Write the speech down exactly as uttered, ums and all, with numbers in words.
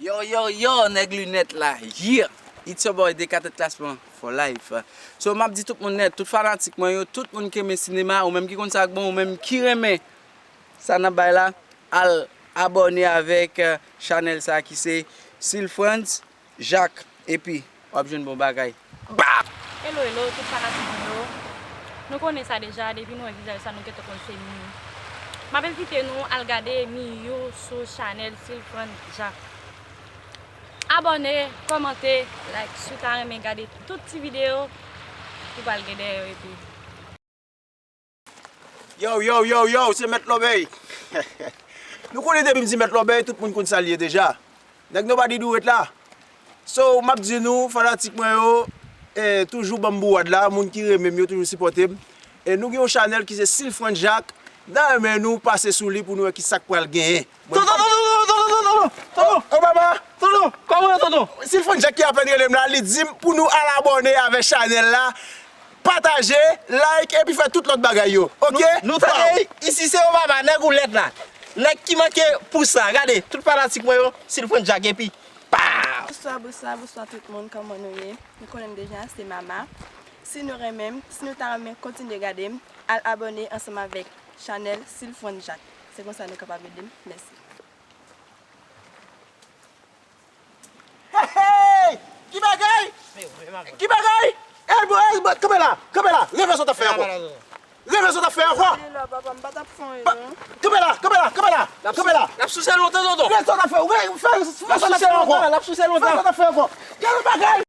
Yo, yo, yo, nèg linèt la, yeah! It's your boy, Dekatèt Klasman for life. So, m ap di tout moun nèt, tout fanatik mwen yo, tout moun ki renmen sinema, ou menm ki konn sa k bon, ou menm ki renmen sa n ap bay la, al abòne avèk, euh, chanèl sa ki se Silfrance Jacques. Epi, w ap jwenn bon bagay. Bah! Hello, hello, tout fanatik mwen yo. Nou konnen sa deja, depi nou wè vizaj sa, nou gentan konn se Miyu. M ap envite nou al gade Miyu sou chanèl Silfrance Jacques. Abòne, kòmante, like, si w ta renmen gade tout ti videyo ki pral gen dèyè yo epi. Yo, yo, yo, yo, se Mèt Lòbèy. Nou konnen depi m di Mèt Lòbèy, tout moun konn sa l ye deja. Nèg Nobody Do It la. So, m ap di nou, fanatik mwen yo, eh, toujou ban m bouwad la, moun ki renmen m yo toujou sipòte m. E nou gen yon chanèl ki se Silfrance Jacques. N a renmen nou pase sou li pou nou wè ki sa k pral genyen. Tonton, tonton, tonton, tonton, tonton, tonton. Oh, oh, mama. Tonton, kòman w ye, tonton? Silfrance Jacques ki apèn rele m la, li di m pou nou al abòne avèk chanèl la, pataje, like, epi fè tout lòt bagay yo. Oke? Nou, nou tande, isi se Obama, nèg ou lèt la. Nèg ki manke pou sa. Gade, tout fanatik mwen yo, Silfrance Jacques, epi, pa! Bonswa, bonswa, bonswa tout moun, kòman nou ye? Nou konnen m deja, se Mama. Si nou renmen m, si nou ta renmen kontinye gade m, al abòne ansanm avèk chanèl Silfrance Jacques. Se konsa nou kapab ede m. Mèsi. Hey, hey! Ki bagay? Ki bagay? Hey, bro, hey, bro, kanpe la, kanpe la. Refè sa w t ap fè ankò. Refè sa w t ap fè ankò. Li la, papa, m pa t ap fè anyen, non. Kanpe la, kanpe la, kanpe la. Kanpe la. L ap souse lontan, tonton. Refè sa w t ap fè. Refè sa w t ap fè ankò. L ap souse lontan. Refè sa w t ap fè ankò. Gade bagay.